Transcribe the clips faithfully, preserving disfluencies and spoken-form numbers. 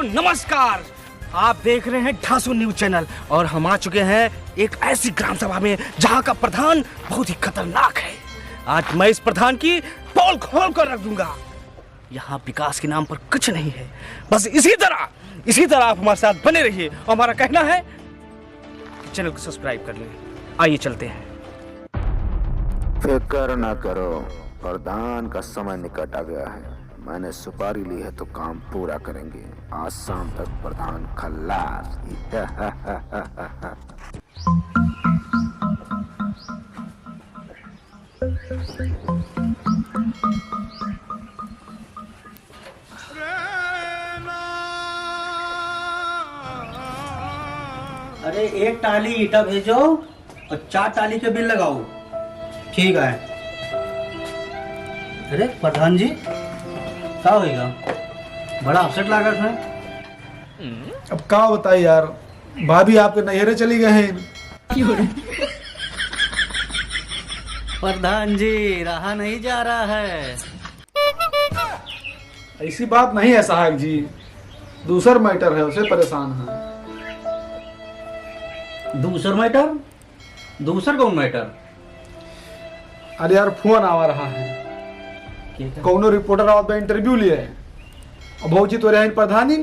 नमस्कार, आप देख रहे हैं ढांसू न्यूज चैनल और हम आ चुके हैं एक ऐसी ग्राम सभा में जहां का प्रधान बहुत ही खतरनाक है। आज मैं इस प्रधान की पोल खोल कर रख दूंगा। यहाँ विकास के नाम पर कुछ नहीं है। बस इसी तरह, इसी तरह आप हमारे साथ बने रहिए और हमारा कहना है कि चैनल को सब्सक्राइब कर लें। आइए चलते हैं। फिक्र ना करो, प्रधान का समय निकट आ गया है। मैंने सुपारी ली है तो काम पूरा करेंगे। आज शाम तक प्रधान खल्लास। अरे, एक टाली ईटा भेजो और चार टाली के बिल लगाओ। ठीक है। अरे प्रधान जी, का होइगा? बड़ा अपसेट लागत है। अब का बताई यार, भाभी आपके नैहरे चली गए हैं। प्रधान जी, रहा नहीं जा रहा है। ऐसी बात नहीं है सहायक जी, दूसर मैटर है, उसे परेशान है। दूसर मैटर? दूसर कौन मैटर? अरे यार, फोन आवा रहा है, कौनो रिपोर्टर आवत बा इंटरव्यू लिए, और भौजी तोरे हैं प्रधानी,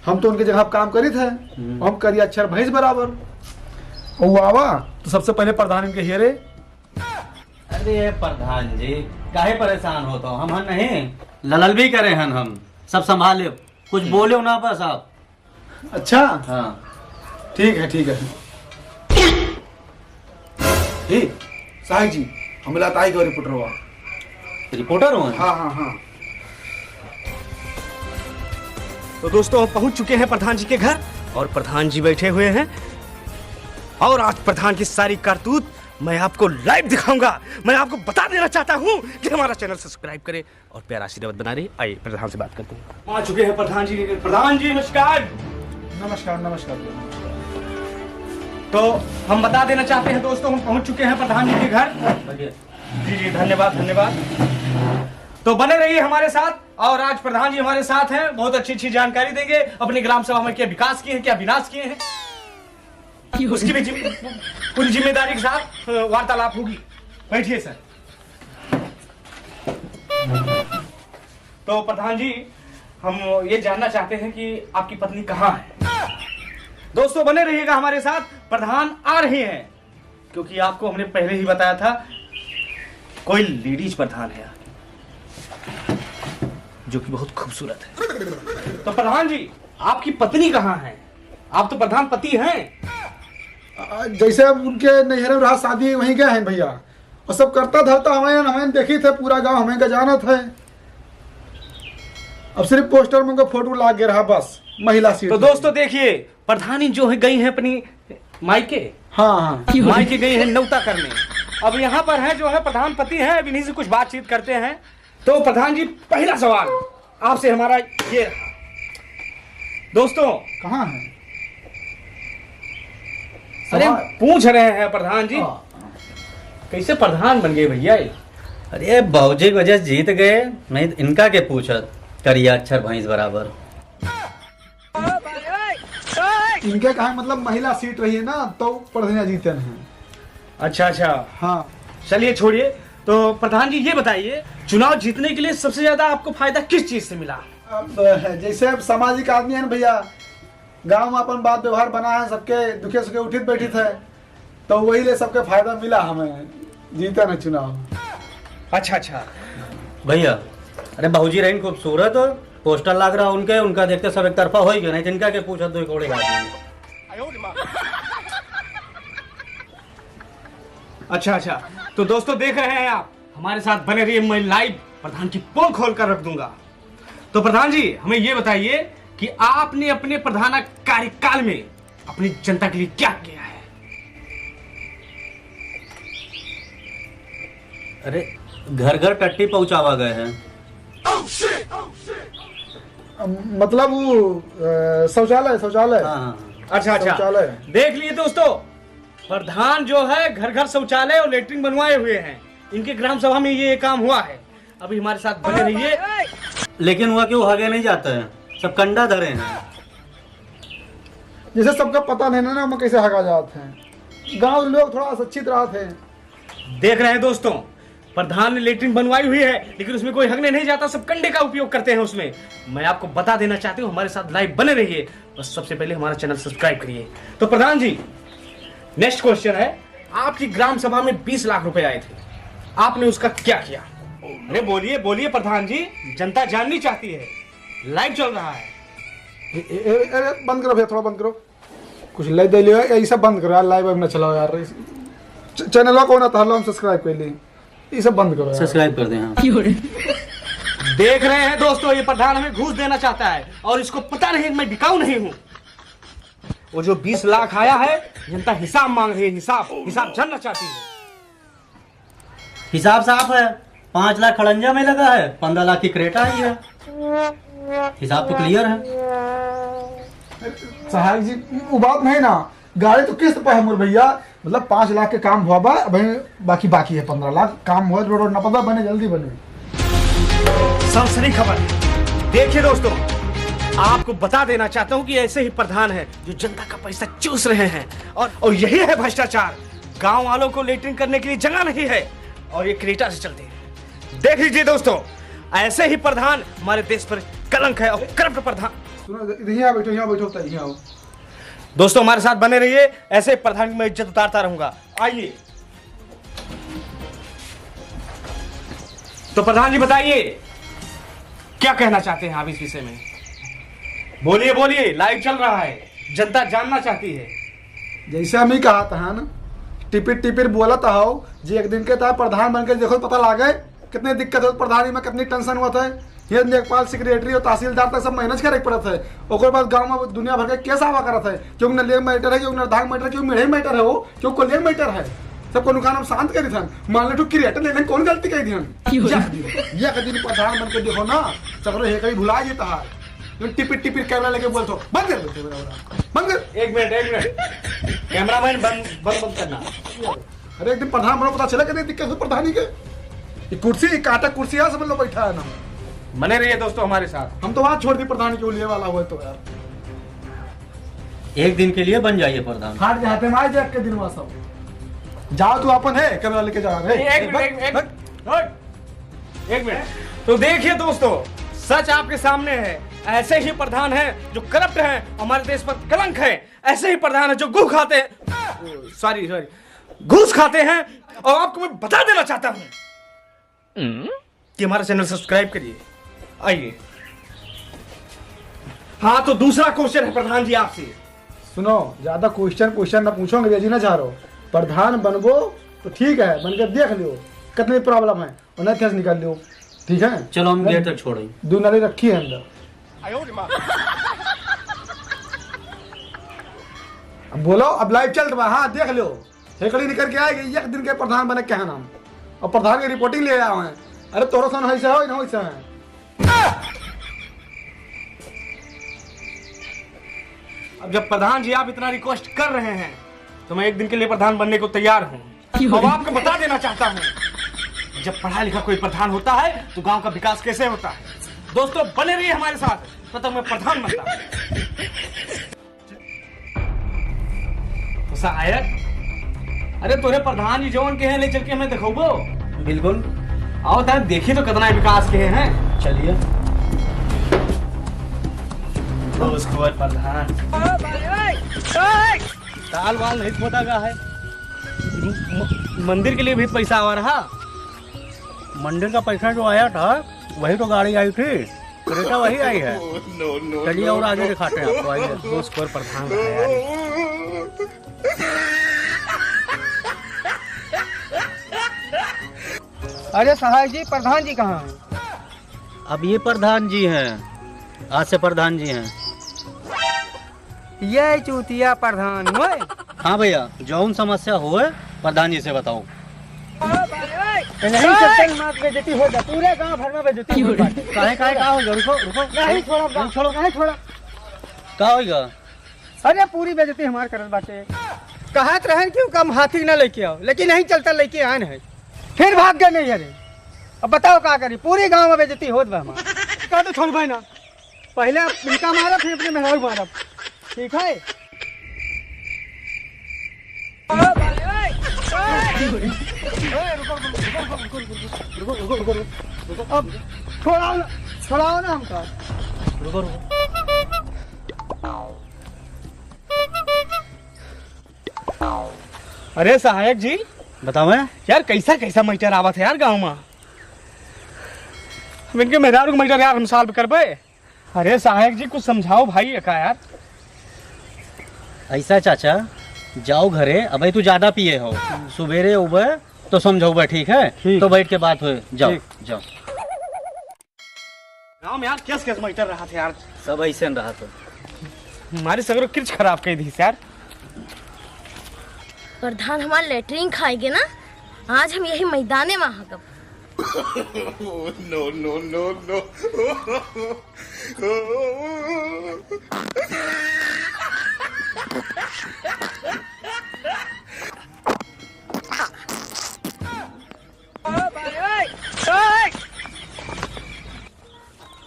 हम तो उनके जगह काम करी थे, हम्म। हम करी अक्षर भैंस बराबर। और वो आवा तो सबसे पहले प्रधान इनके हियरे। अरे प्रधान जी, काहे परेशान होत हो? हम हन नहीं, ललल भी करे हन हम, सब संभाले, कुछ बोले ना बस आप। अच्छा? हाँ। ठीक है, ठीक है। ए, साहब जी, हम लाताई के रिपोर्टर हुआ। रिपोर्टर हुआ? हाँ, हाँ, हाँ। तो दोस्तों, हम पहुंच चुके हैं प्रधान जी के घर और प्रधान जी बैठे हुए हैं और आज प्रधान की सारी करतूत मैं आपको लाइव दिखाऊंगा। मैं आपको बता देना चाहता हूं कि हमारा चैनल सब्सक्राइब करें और प्यारा आशीर्वाद बना रहे। आइए, प्रधान से बात करते हैं। आ चुके हैं प्रधान जी। प्रधान जी, नमस्कार। नमस्कार, नमस्कार। तो हम बता देना चाहते हैं दोस्तों, हम पहुंच चुके हैं प्रधान जी के घर। जी, जी, धन्यवाद, धन्यवाद। तो बने रहिए हमारे साथ, और आज प्रधान जी हमारे साथ हैं, बहुत अच्छी अच्छी जानकारी देंगे अपनी ग्राम सभा में, क्या विकास किए हैं, क्या विनाश किए हैं, उसकी भी जिम-, पूरी जिम्मेदारी के साथ, अ, वार्तालाप होगी। बैठिए सर। तो प्रधान जी, हम ये जानना चाहते हैं कि आपकी पत्नी कहाँ है? दोस्तों, बने रहिएगा हमारे साथ, प्रधान आ रहे हैं, क्योंकि आपको हमने पहले ही बताया था, कोई लेडीज प्रधान है जो कि बहुत खूबसूरत है। तो प्रधान जी, आपकी पत्नी कहाँ है? आप तो प्रधान पति हैं। आ, जैसे अब उनके नैहरे रहा शादी, वहीं गए हैं भैया। और सब करता धरता हमें, हमें देखी थे, पूरा गांव हमें का जानत है। अब सिर्फ पोस्टर में उनका फोटो लाग गया रहा बस, महिला सीट तो पे। दोस्तों देखिए, प्रधानी जो है गई है अपनी मायके। हाँ, हाँ। मायके गई है नौता करने। अब यहाँ पर है जो है प्रधान पति हैं, अब इन्हीं से कुछ बातचीत करते हैं। तो प्रधान जी, पहला सवाल आपसे हमारा ये रहा। दोस्तों, कहाँ है? अरे, हम सवाल पूछ रहे हैं प्रधान जी। हाँ। कैसे प्रधान बन गए भैया ये? अरे, भौजी की वजह से जीत गए, नहीं तो इनका के पूछत, करिया अक्षर भैंस बराबर। इनके कहा मतलब महिला सीट रही है ना, तो प्रधान जीते हैं। अच्छा, अच्छा। हाँ। चलिए, छोड़िए। तो प्रधान जी, ये बताइए, चुनाव जीतने के लिए सबसे ज्यादा आपको फायदा किस चीज से मिला? अब जैसे अब सामाजिक आदमी है ना भैया, गांव में अपन बात व्यवहार बना है, सबके दुखे सुखे उठित बैठित है, तो वही ले सबके फायदा मिला हमें, जीते ना चुनाव। अच्छा, अच्छा। भैया, अरे भौजी रही खूबसूरत, पोस्टर लाग रहा उनके, उनका देखते सब एक तरफा हो ही गया, नहीं तो इनका के पूछत दो कोड़े का। अच्छा, अच्छा। तो दोस्तों, देख रहे हैं आप, हमारे साथ बने रहिए, मैं लाइव प्रधान की पोल खोल कर रख दूंगा। तो प्रधान जी, हमें ये बताइए कि आपने अपने प्रधान कार्यकाल में अपनी जनता के लिए क्या किया है? अरे, घर घर टट्टी पहुंचावा गए हैं। मतलब वो, अ, शौचालय, शौचालय। हाँ, हाँ, हाँ। अच्छा, अच्छा। शौचालय। देख लिए दोस्तों, प्रधान जो है घर घर शौचालय और लेटरिन बनवाए हुए हैं। इनके ग्राम सभा में ये काम हुआ है। अभी हमारे साथ बने रहिए। लेकिन वह क्यों हगे नहीं जाता है? सब कंडा धरे हैं। जैसे सबका पता नहीं ना, ना, हम कैसे हगा जात हैं। गांव लोग थोड़ा अशिक्षित रहत हैं। देख रहे हैं दोस्तों, प्रधान ने लेटरिन बनवाई हुई है, लेकिन उसमें कोई हगने नहीं जाता, सब कंडे का उपयोग करते हैं उसमें। मैं आपको बता देना चाहती हूँ, हमारे साथ लाइव बने रहिए। बस सबसे पहले हमारा चैनल सब्सक्राइब करिए। तो प्रधान जी, नेक्स्ट क्वेश्चन है, आपकी ग्राम सभा में बीस लाख रुपए आए थे, आपने उसका क्या किया? अरे बोलिए, बोलिए प्रधान जी, जनता जाननी चाहती है, लाइव चल रहा है। ए, ए, ए, ए, बंद करो भैया, थोड़ा बंद करो। कुछ ले दे लियो, ये सब बंद करो यार, लाइव अब ना चलाओ यार। इस च-, चैनलवा कौन आता है, हम सब्सक्राइब कर ली। ये सब बंद करो यार। सब्सक्राइब कर दें, हाँ। देख रहे हैं दोस्तों, ये प्रधान हमें घूस देना चाहता है और इसको पता नहीं मैं बिकाऊ नहीं हूँ। वो जो बीस लाख आया है, जनता हिसाब मांग रही है, हिसाब, हिसाब जानना चाहती है। हिसाब साफ है, पाँच लाख खड़ंजा में लगा है, पन्द्रह लाख की क्रेटा आई है। हिसाब तो क्लियर है। सहायक जी, वो बात नहीं ना, गाड़ी तो किस्त पे है मोर भैया, मतलब पाँच लाख के काम हुआ बा, अबे बाकी, बाकी है पन्द्रह लाख, काम हुआ, रोड, रोड ना पता बने, जल्दी बने। सनसनी खबर। देखिए दोस्तों, आपको बता देना चाहता हूँ कि ऐसे ही प्रधान हैं जो जनता का पैसा चूस रहे हैं और, और यही है भ्रष्टाचार। गांव वालों को लेटरिन करने के लिए जगह नहीं है और ये क्रेटा से चलते हैं। देख लीजिए दोस्तों, ऐसे ही प्रधान हमारे देश पर कलंक है और करप्ट प्रधान। सुनो, इधर यहाँ बैठो, यहाँ बैठो, यहाँ आओ। दोस्तों, हमारे साथ बने रहिए, ऐसे प्रधान की मैं इज्जत उतारता रहूंगा। आइए। तो प्रधान जी, बताइए, क्या कहना चाहते हैं आप इस विषय में? बोलिए, बोलिए, लाइव चल रहा है, जनता जानना चाहती है। जैसे हम ही कहा था ना, टिपिर टिपिर बोलत हो, जे एक दिन के तय प्रधान बन के देखो, पता लागे कितने दिक्कत होत प्रधानी में, कितनी टेंशन होत है। ये लेखपाल, सेक्रेटरी और तहसीलदार तक सब मैनेज करे के पड़त है। ओकर बाद गाँव में दुनिया भर के केस आवा करत है, क्यों नलिया मैटर है, क्यों नरधांग मैटर, क्यों मिढ़े मैटर है, वो क्यों कोलिया मैटर है, सबको नुकान हम शांत करी थन। मान ले तू क्रिएटर लेने कौन गलती कही दिहन? क्यों? एक दिन, एक दिन प्रधान बन के देखो ना, सगरो हेकड़ी भुला जी तहार। जो टिपिर टिपिर कैमरा लेके बोलत हो, बंद कर दो कैमरा वाला, बंद कर। एक मिनट, एक मिनट, कैमरामैन बंद, बंद, बंद करना। अरे एक दिन प्रधान बनो, पता चला कितनी दिक्कत हो प्रधानी के। ये कुर्सी, ये काटा कुर्सी है, समझ लो बैठा है ना। बने रहिए दोस्तों हमारे साथ। हम तो वहाँ छोड़ दी प्रधानी के लिए वाला हुआ तो यार। एक दिन के लिए बन जाइए प्रधान। फाट जाते मार जाए के दिन वहाँ सब। जाओ तू अपन है, कैमरा लेके जा रहे। एक मिनट, एक, एक, हट। एक मिनट। तो देखिए दोस्तों, सच आपके सामने है। ऐसे ही प्रधान हैं जो करप्ट हैं, हमारे देश पर कलंक है। ऐसे ही प्रधान हैं जो घूस खाते हैं, सॉरी, सॉरी, घूस खाते हैं। और आपको मैं बता देना चाहता हूँ कि हमारा चैनल सब्सक्राइब करिए। आइए। हाँ, तो दूसरा क्वेश्चन है प्रधान जी आपसे। सुनो, ज्यादा क्वेश्चन, क्वेश्चन ना पूछो, अंग्रेजी ना झारो। प्रधान बनबो तो ठीक है, बन के देख लियो कितनी प्रॉब्लम है, और नहीं थे निकाल लियो, ठीक है? चलो, हम गेट तक छोड़े। दो नाली रखी है अंदर। अब बोलो, अब लाइव चल रहा, हाँ, देख लो। हेकड़ी निकल के आएगी, एक दिन के प्रधान बने के कहना हम। और प्रधान की रिपोर्टिंग ले आए हैं। अरे तोरो सन होइसे हो, ना होइसे है। अब जब प्रधान जी आप इतना रिक्वेस्ट कर रहे हैं, तो मैं एक दिन के लिए प्रधान बनने को तैयार हूँ। अब आपको बता देना चाहता हूँ, जब पढ़ा लिखा कोई प्रधान होता है, तो गांव का विकास कैसे होता है? दोस्तों, बने रहिए हमारे साथ, तब तक मैं प्रधान बनता हूँ। तो सहायक, अरे तोरे प्रधान जी जवन के हैं, ले चल के हमें दिखौबो। बिल्कुल। आओ तब देखी तो कितना विकास के हैं। चलिए। घूसखोर प्रधान। ताल वाल नहीं खोदा गया है। म-, म-, मंदिर के लिए भी पैसा आवा रहा। मंदिर का पैसा जो आया था, वही तो गाड़ी आई थी। क्रेटा वही आई है। चलिए और आगे दिखाते हैं आपको, आइए। घूसखोर प्रधान का है यार। अरे सहाय जी, प्रधान जी कहाँ हैं? अब ये प्रधान जी हैं, आज से प्रधान जी हैं। ये चूतिया प्रधान होए। हाँ भैया, जौन समस्या होए, प्रधान जी से बताओ। नहीं चलते, माँ की बेइज्जती हो जा, पूरे गांव भर में बेइज्जती हो बाटे। काहे, काहे, का हो गया? रुको, रुको। नहीं छोड़ा, नहीं छोड़ो। नहीं छोड़ा। का होइगा? अरे पूरी बेइज्जती हमार करत बाटे। कहत रहन कि हम हाथी ना लेके आओ, लेकिन नहीं चलता लेके आन है, फिर भाग गए नहीं। अरे अब बताओ का करी, पूरी गांव में बेइज्जती होत बा हमार। का तो छोड़ भाई ना। पहले आप इनका मारब, फिर अपने मेहरारू मारब, ठीक है? अब छोड़ाओ ना, छोड़ाओ ना हमका। रुको, रुको। अरे सहायक जी, बतावे। यार, कैसा कैसा मैटर आवत है यार गाँव में। हम इनके मेहरारू के मैटर यार हम सॉल्व करबे। अरे सहायक जी, कुछ समझाओ भाई, एका यार। ऐसा चाचा, जाओ घरे, अबे तू ज्यादा पिए हो, सुबेरे उबे तो समझौबे, ठीक है? ठीक। तो बैठ के बात हो, जाओ, ठीक। जाओ। गाँव में यार केस केस मैटर रहत है यार। सब ऐसे न रहत है। हमारी सगरो किर्च खराब कर दी यार। प्रधान हमार लेटरिन खाएगे ना, आज हम यही मैदाने में हगब। No, no, no, no।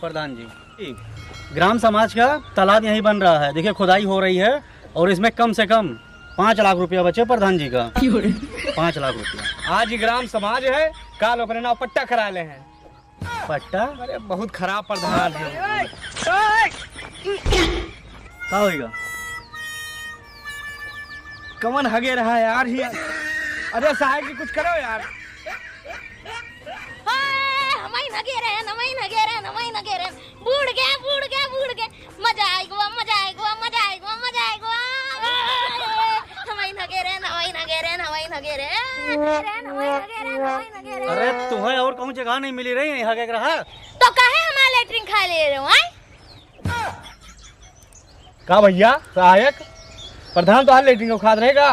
प्रधान जी, ग्राम समाज का तालाब यहीं बन रहा है। देखिए, खुदाई हो रही है और इसमें कम से कम पाँच लाख रुपया बचे प्रधान जी का। क्यों रे? पाँच लाख रुपया। आज ही ग्राम समाज है, काल ओकरे नाव पट्टा करा ले हैं। पट्टा? अरे, बहुत खराब प्रधान है। का होइगा? कमन हगे रहा यार ही। अरे साहब जी, कुछ करो यार। ओए, हमई नगे रहन, हमई नगे रहन, हमई नगे रहन। बूड़ गे, बूड़ गे, बूड़ गे। मजा आइगवा, मजा आइगवा, मजा आइगवा, मजा आइगवा। हमई नगे रहन, हमई नगे रहन, हमई नगे रहन। रहन, हमई नगे रहन, हमई नगे रहन। अरे, तुम्हें और कहूँ जगह नहीं मिली रही, यहाँ के रहा? तो काहे हमार लेटरिन खाए ले रहे हो, आय? का भैया सहायक, प्रधान तोहार लेटरिन को खात रहे का?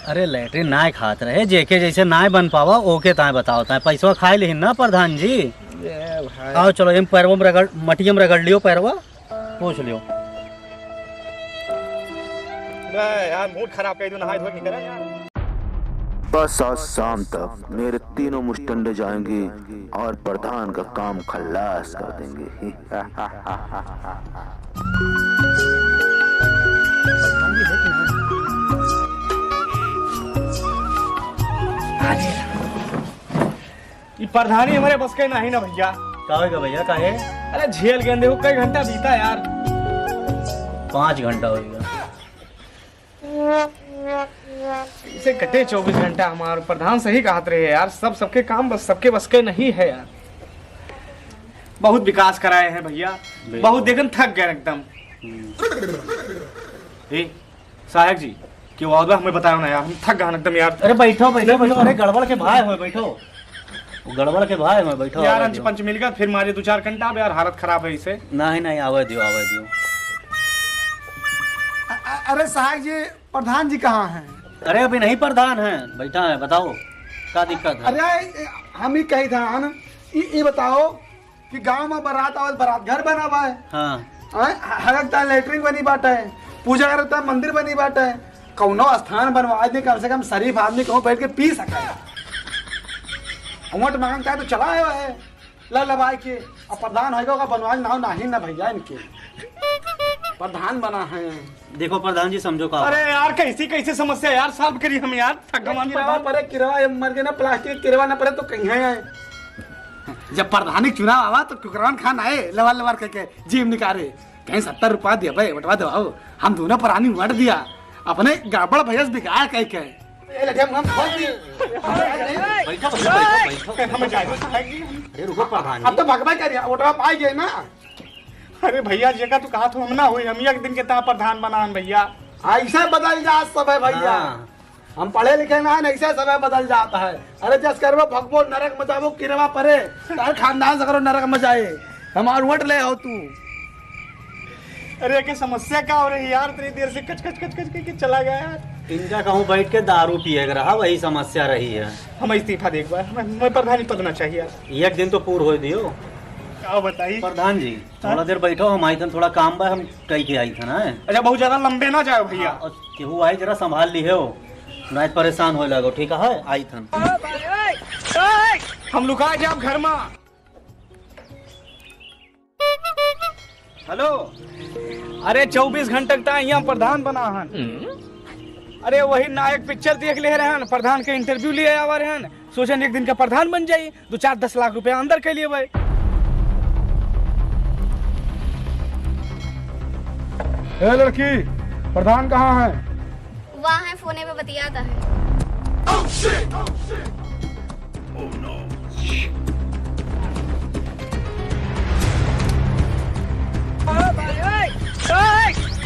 अरे लेटरिन नाय खात रहे, जेके जैसे नाय बन पावा ओके ताय बताओ, ताय पैसवा खाए लेहिन ना प्रधान जी। ए भाई। आओ चलो, इन पैरवा में रगड़, मटिया में रगड़ लियो पैरवा, पोछ लियो। अरे यार, मूड खराब कर दो, नहाए धोए के करे यार। बस आज शाम तक मेरे तीनों मुस्टंडे जाएंगे और प्रधान का काम खल्लास कर देंगे। ई प्रधानी हमरे बस के नाही ना भैया। का होइगा भैया, काहे? अरे झेल के देखो, कई घंटा बीता यार। पाँच घंटा होइगा। इसे कटे चउबीस घंटा हमार। प्रधान सही कहत रहे यार, सब सबके काम बस, सबके बस के नहीं है यार। बहुत विकास कराए हैं भैया, बिल्कुल। बहुत देखन थक गए एकदम। हम्म। ए, सहायक जी, केहू आवत बा, हमें बताओ ना यार, हम थक गए एकदम यार। अरे बैठो, बैठो, बैठो, अरे गड़बड़ के भाई हो, बैठो। वो गड़बड़ के भाई हो, बैठो, यार, आवे अंच दियो। पंच मिल गया, फिर मारे दो चार घंटा, अब यार हालत खराब है इसे। नहीं, नहीं, आवे दियो, आवे दियो। अ-, अ-, अरे सहायक जी, प्रधान जी कहाँ हैं? अरे अभी नहीं प्रधान है, बैठा है, बताओ का दिक्कत है? अरे ए, हम ही कही था ना, ये, ये बताओ कि गांव में बारात आवत, बारात घर बना बा है। हाँ। आय, ह-, हगक ता लेटरिन बनी बाटे, पूजा करत ता मंदिर बनी बाटे, कौनो स्थान बनवा दे, कम से कम शरीफ आदमी कहूँ बैठ के पी सके। वोट मांगता है तो चला आयो है, ला लबाई के, अब प्रधान होइगा, ओका बनवाए नाव नाही ना भैया इनके। प्रधान बना है। देखो प्रधान जी, समझो का। अरे यार, कैसी कैसी समस्या यार, सॉल्व करी हम यार, थक गए किरवा प्रधान। परे, किरवा ये मर गए ना, प्लास्टिक किरवा ना परे तो कहीं है। जब प्रधानी चुनाव आवा तो कुकरान खान आए, लवार लवार करके जीव निकारे। कहीं सत्तर रुपया दिया भाई, बंटवा दो, हम दोनों प्राणी वोट दिया, अपने गड़बड़ भैया से बिगाड़ कह के। ए, लगे हम, हम खोल दिए। बैठो, बैठो, बैठो, बैठो। हम जाएंगे, सहायक जी। अरे रुको प्रधान अब जी। तो भगवान कह दिया, वोटवा पाई गए ना। अरे भैया, जेका तू कहा तू हम ना हुई, हम एक दिन के ता प्रधान बनान भैया। ऐसे बदल जा सब है भैया। हाँ। हम पढ़े लिखे ना हैं, ऐसे समय बदल जाता है। अरे जस करबो भगबो नरक में जाबो किरवा परे, तार खानदान से करो नरक में जाए। हमार वोट ले हो तू। अरे, के समस्या का हो रही यार? इतनी देर से कच, कच, कच, कच करके चला गया यार। इनका कहूँ बैठ के दारू पिए के रहा, वही समस्या रही है। हम इस्तीफा दे एक बार, हमें, हमें प्रधानी पद ना चाहिए यार। एक दिन तो पूर होए दियो। का बताई? प्रधान जी, थोड़ा हाँ? देर बैठो, हम आई थन, थोड़ा काम बा, हम कई के आई थन, हैं? अच्छा, बहुत ज्यादा लंबे ना जाओ भैया। हाँ, और केहू आई जरा संभाल ली हो, नहीं परेशान होए लगो, ठीक है? आई थन। हम लुका जाब घर में। हेलो, अरे चउबीस घंटा तक यहाँ प्रधान बना हन। अरे वही नायक पिक्चर देख ले रहन, प्रधान के इंटरव्यू लिए आवा रहन, सोचन एक दिन का प्रधान बन जाई, दो चार दस लाख रुपया अंदर के लिए भाई। ए लड़की, प्रधान कहाँ है? वहाँ है, फोने पे बतियाता है।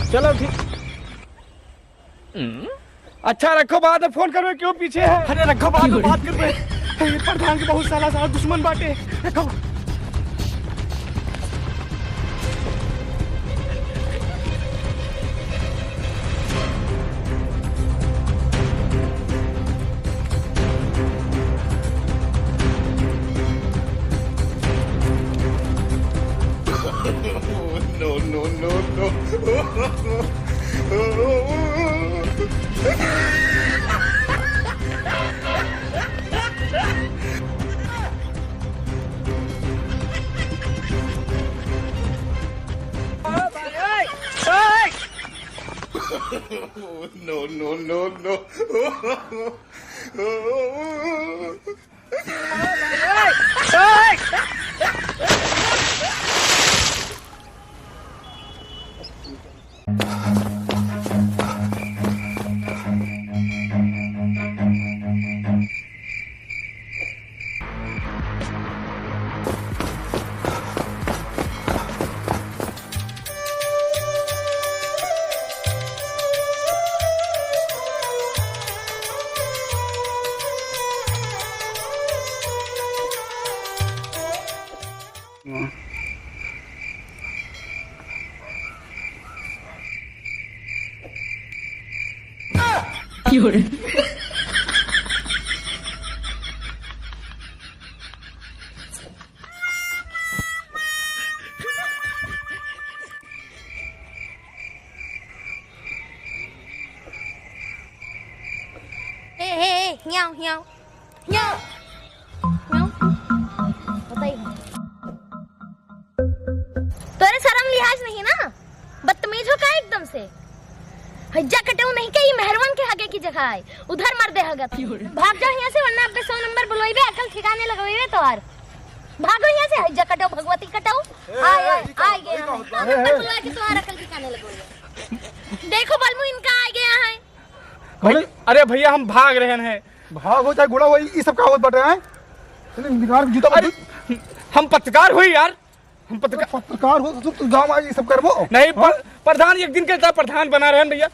चलो ठीक। अच्छा रखो, बाद में फोन करबे, क्यों पीछे है? अरे रखो, बाद में बात करबे। ये प्रधान के बहुत साला साला दुश्मन बाटे। रखो। No, no, no, no। No, no, no, no। ए, ए, ए, हियाँ, हियाँ, हियाँ। हियाँ। बताई। तोरे शरम लिहाज नहीं ना? बदतमीज हो का एकदम से? हज्जा कटेऊ नहीं के, ई मेहरवन के हगे की जगह है। उधर मर दे हगत। भाग जाओ यहाँ से, वरना अबे सौ नंबर बुलवाइबे, अकल ठिकाने लगवाइबे तोहार। भागो यहाँ से, हज्जा कटेऊ, भगवती कटेऊ। ए, आए, ए, आए, ई का आए होता है? गए ई का हैं। होता है? नंबर बुलवा के तोहार अकल ठिकाने लगवाइबे। देखो बलमू, इनका आ गया है। भाई, अरे भैया, हम भाग रहे हैं। भाग हो चाहे गुड़ा हो, ई सब का होत बाटे हैं? चले निकाल जूता अरे, बदल। हम पत्रकार हुई यार, हम पत्रकार। पत्रकार हो ससुर, तू गाँव आ ई सब करबो? नहीं, हाँ? प्र-, प्रधान एक दिन के त प्रधान बना रहे हैं भैया।